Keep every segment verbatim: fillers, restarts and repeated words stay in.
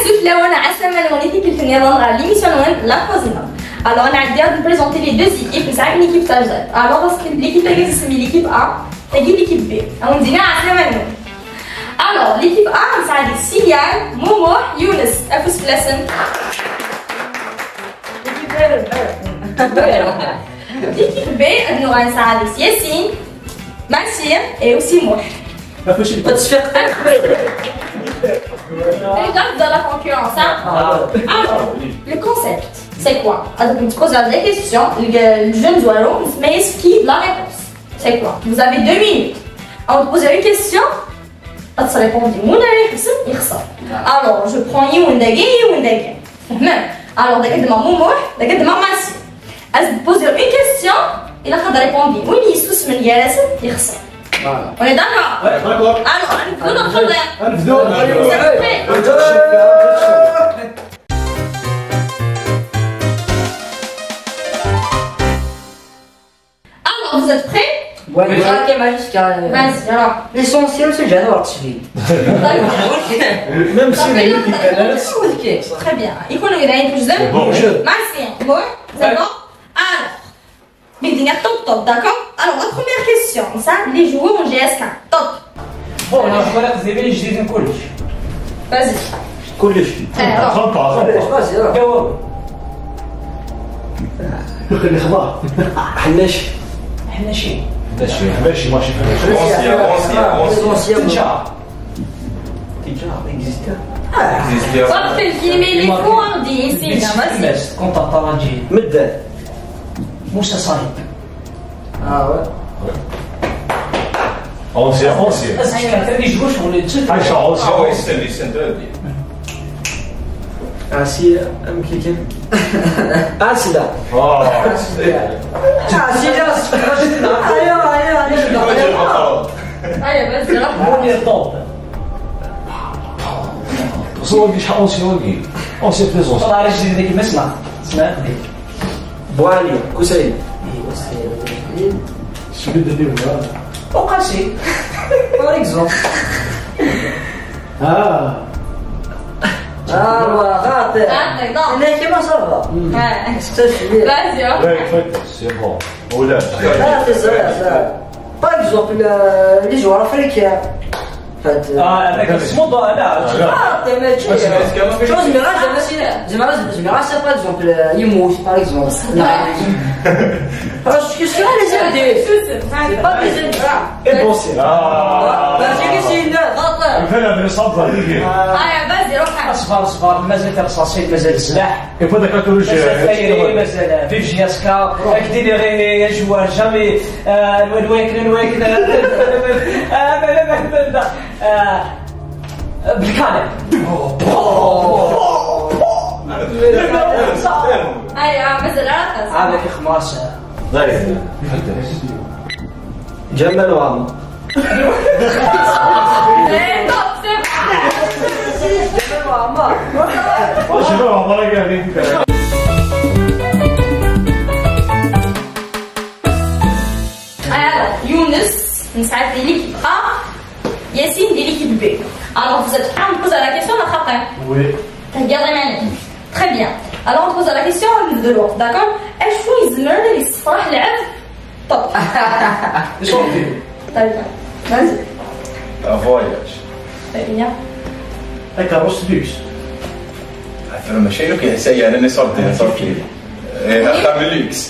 Azul fell-awen, ɛeslama-nwen i tikkelt nniḍen ɣer l'émission-nwen La Cuisine. Alors, nɛeddi ad nprésenter les deux équipes, nesɛa une équipe tajdiṭ. Alors, est-ce que l'équipe-agi tesmi l'équipe A, tagi l'équipe B. Ad wen-d-iniɣ ɛeslama-nwen. Alors, l'équipe A, nesɛa deg-s Silian, Mumuḥ, Younes. Afus fell-asen. L'équipe B, ad nuɣal nesɛa deg-s Yassine, Massir et aussi Mouh. Pas de faire. Regarde dans la concurrence, hein. Alors, le concept, c'est quoi? Alors, on se pose la question, le, le jeune joueur, mais est-ce qu'il a la réponse? C'est quoi? Vous avez deux minutes. On vous pose une question, ad tṛipundi win ara iḥebsen, yexṣer. Alors, je prends yiwen dagi, yiwen dagi. Tfehmem? Alors, dagi d-ma Mumuḥ, dagi d-ma Massir. Ad poser une question, ilaq ad tṛipundi win yessusmen gar-asen, yexṣer. Voilà. On est d'accord? Ouais, d'accord. Alors, on peut notre problème. Vous êtes prêts? Alors, vous êtes prêts? Ouais, ouais. Ok, bah, jusqu'à, euh, vas-y, alors. L'essentiel, c'est déjà d'avoir suivi. D'accord, ok. Même si les... Ok, très bien. Il faut nous aider. C'est bon. Merci. Bon, c'est bon. Alors, Medina, top, top, d'accord? Alors, la première question, ça, les joueurs en G S K, top. Bon, les joueurs, vous avez les jeux de collège. Vas-y. Collège. Alors. Attends, attends. Vas-y, alors. Go. الاخبار. حناش. حناشي. حناشي، حناشي، ماشي حناشي. Ancien, ancien, ancien. تجار. تجار، اكزيستي. اكزيستي. صافي، الكلمة اللي فوق، دي، نسينا، ماشي. كنت طلنجي. مدة. موسى صايب. اه، ouais. Ancien, ancien. Est-ce que quelqu'un qui joue sur les trucs? Ah, c'est ancien. Ah oui, c'est, c'est interdit. Ah, si, euh, un petit... Ah, c'est là. Ah, c'est là. Ah, c'est là. Ah, aïe, aïe, aïe, aïe. Aïe, vas-y, là. Premier temps. صور لي شحال ancien ولا ancien présence. والله راه جديد هذيك، ما اسمع. اسمع. بوعلي، كسيل. ايوا، سي. سميت الدنيا ولا؟ وقاسي. Par exemple. اه. اه، هو خاطئ. خاطئ، non. لا، كيما صافا. مم. آه. استشفي. Vas-y, hein. Ouais, en fait, c'est bon. ولا؟ لا، c'est ça, ça. Par exemple, euh, les joueurs africains. فهمت؟ اه، هذاك اسمه ض-، لا، لا. خاطئ، ماشي. بس، بس كمان شو زعما، زعما، زعما، زعما، par exemple، يموت، par exemple. لا. Parce que c'est les indices. C'est pas les indices. Et bon, c'est... اه. ماشي كي سيدنا، خاطئ. فين هذا الصبر هذيك؟ اه، يا بازي، روح. اصبر، اصبر، مازال في رصاصين، مازال السلاح. كيف هذاك كاتولوج؟ مازال فيف جي اس كا، هاك ديري غير يا جوار، جامي، آه، الوان واكل، الوان واكل. آه، لا، لا، لا، لا. آه، بالكالي. ايوه، مازال راقص. هذاك خماس. جمال وعمر. ايه، top، c'est bon. جمال وعمر. واش هو عمر قاعد يدير؟ Alors, Younes, نسعد l'équipe A, Yassine, l'équipe B. Alors, vous êtes prêts à me poser la question, la frappe? Oui. T'as bien aimé. Très bien. Alors, on pose la question de l'autre, d'accord? Est-ce que يزمر يصفح لعب؟ Top. Très bien. Vas-y. Un voyage. Très bien. Takeṛṛust luxe. Afra mačči luxe, yeɛni sorti, sorti. Eh, axxam luxe.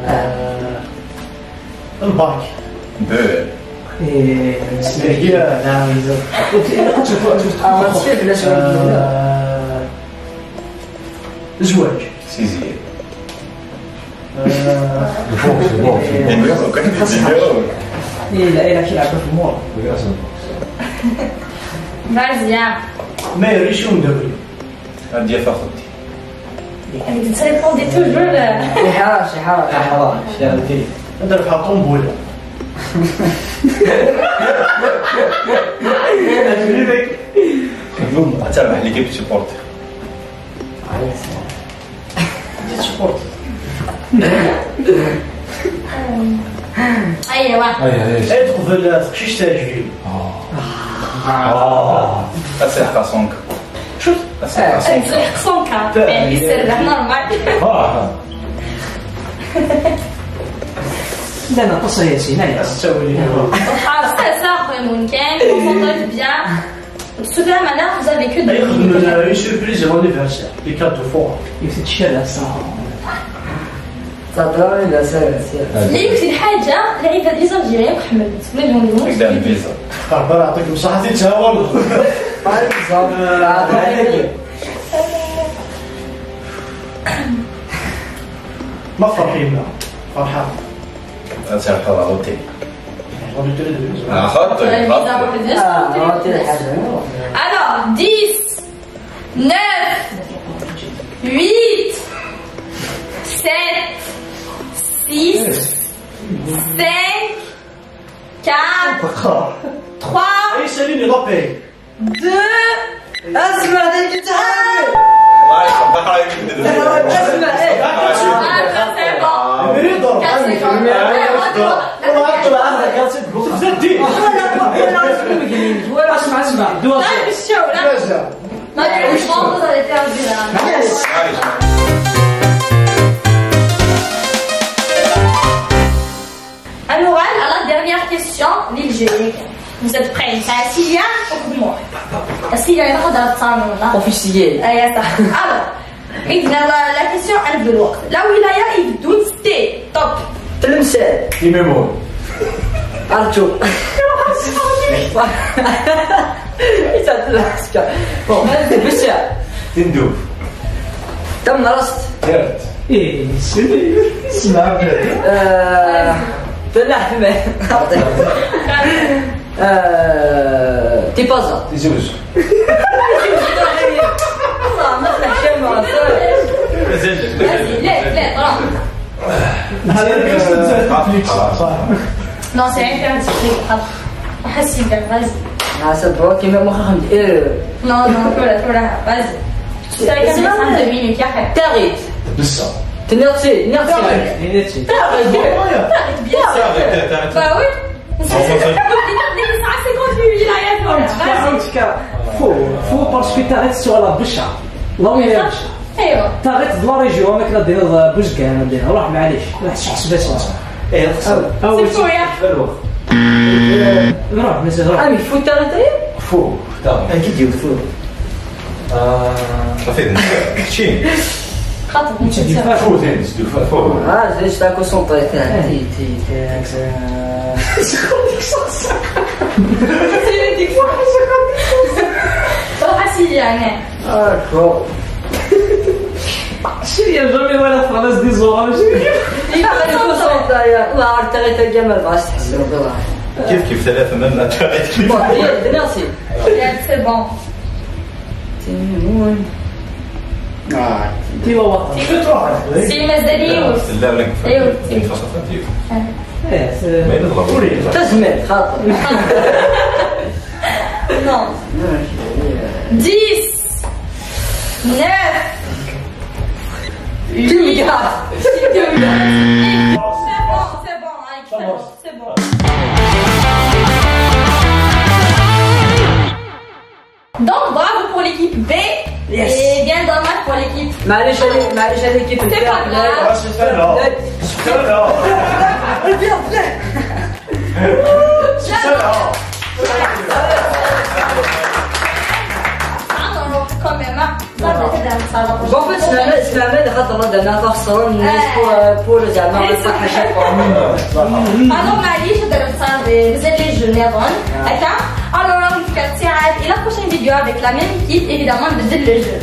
آه، الباك. Deux. إيه، هي، نعم، زوج. آه، ما تصير بلا شغل. آه، زواج. Sixième. آه، إيه، لا، إيه، لا، كيلعب في المور. Vas-y, hein. ما يريش يوم دوري. غادي يا فخوتي. يعني، تريبوندي توجور. شي حاجة، شي حاجة. آه، حرام، شي حاجة. ندير بحال قنبلة. عجبني داك. تابع ليكيب سيبورتي. عرفت. جيت سيبورتي. ايوا. اي، اي. اي، تقبل تقشيش تعجبني. اه. اه. اسيح كاسونك. Ad tzelḥeq cent K. Yeserreḥ normal. Llan aṭas ay asin, ay. Ḥaṛes, ça, ça, après, mon camp, concentre-toi bien. Super, maintenant, vous avez que deux minutes. Une surprise anniversaire, les quatre fois. Il fait cher, là, ça. Ça donne la sœur. Yiwet n lḥaǧa, lɛibad les Algériens akk ḥemmlen-tt. Wala d-wen-wen. Qerban, yeɛṭik ṣṣeḥḥa, titthawaleḍ. Ma ferḥ yemma, ferḥa. Ad terḥeḍ ɣer l'hôtel. Axaṭer, axaṭer. Alors, dix, neuf, huit, sept, six, cinq, quatre, trois, deux. اسمع، هذيك تعالي. الله يقبح عليك. اسمع، إيه. Ah, ça, c'est bon. Quatre secondes. Voilà, voilà, voilà. اسمع، اسمع. طيب، الشو، لا. ما تقولش، ما تقولش، ما تقولش. Alors, à la dernière question, l'Algérie. Vous êtes prêts? C'est Célia ou moi? Célia, elle va regarder. Officiel. Ah, il y a ça. Alors, maintenant, la, la question, elle veut l'autre. La wilaya, il doute, c'était top. Tlemcen. Imamur. Arthur. Bon, vas-y, Boucher. Tinduf. Tamnaḍt. Tiret. Ih, nesli. Smeɛ. Euh, Tella Ḥmed. Euh, Tipaza. Tizi Wezzu. والله ما تحشم. Vas-y, vas-y, vas-y. Non, c'est interdit. Vas-y. Ah, ça doit que même moi, euh. Non, non, voilà, voilà, vas-y. C'est ça, c'est ça, deux minutes, y a rien. Tarit. Bessa. Tenir-t-id, tenir-t-id. Tarit. Tarit, bien sûr. Bah oui. Fou, fou, parce que t'arrêtes sur la bouche. Là où il y a la bouche. T'arrêtes de la région, avec la dernière bouche, la dernière. روح، معليش. روح، حسب اسمها. C'est fou, ya. روح، mais c'est vrai. Ah, mais faut t'arrêter. Fou. T'as un qui dit fou. صافي، كتشين. خاطر فو، تنس دو فو. Ah, c'est juste à concentrer. Tiens, ti, ti, ti, euh. روح اسيدي يعني. D'accord. شنو يا جامي ولا خلاص دي زورا، شنو؟ Il faut concentrer, ya. الله عارف، ترى تلقى ما بغاش تحسن، والله. كيف كيف ثلاثة، même la taille. Bon, bien, merci. C'est bon. تيمون. آه. تيما واقع. Si, مازال يوز. لا، لا، أيوة. لا، لا، لا. إيه، c'est ما ينغلط. تزمت، خاطر. Non. Dix, neuf, huit. C'est bon, c'est bon, Alex, c'est bon, c'est bon. Donc, bravo pour l'équipe B. Yes. Et bien dommage pour l'équipe. معليش عليك، معليش عليك، l'équipe. C'est pas grave. Ah, c'est pas grave. C'est pas grave. C'est pas grave. Quand même, hein. Bon, en fait, c'est la même, c'est la même, خاطر رانا خسرنا الناس pour, pour زعما. Alors, معليش، درت صافي، مازال les jeux نظن. هكا. Alors, راهم في كارت ساعات. إلى prochaine vidéo avec la même équipe, évidemment, نبدل le jeu.